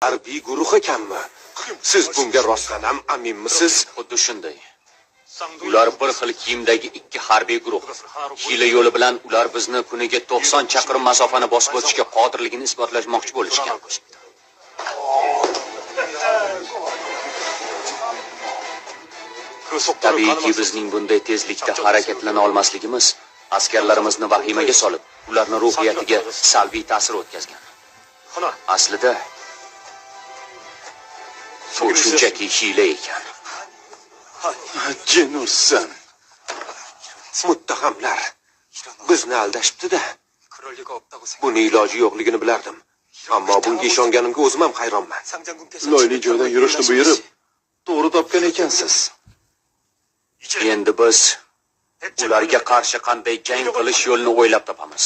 Harbiy guruh ekanmi? Siz bunga rostdan ham aminmisiz? Xuddi shunday. Ular bir xil kiyimdagi ikki harbiy guruh. Hiyla yo'li bilan ular bizni kuniga 90 chaqirim masofani bosib o'tishga qodirligini isbotlashmoqchi bo'lishgan. Tabiiyki, bizning bunday tezlikda harakatlana olmasligimiz askarlarimizni vahimaga solib, ularni ruhiyatiga salbiy ta'sir o'tkazgan. Aslida bu shunchaki hiyla ekan. Jin ursin. Muttahamlar bizni aldashibdi-da. Buni iloji yo'qligini bilardim. Ammo bunga ishonganimga o'zim ham hayronman. Loyli joydan yurishni buyurib, to'g'ri topgan ekansiz. Endi biz ularga qarshi qanday jang qilish yo'lini o'ylab topamiz.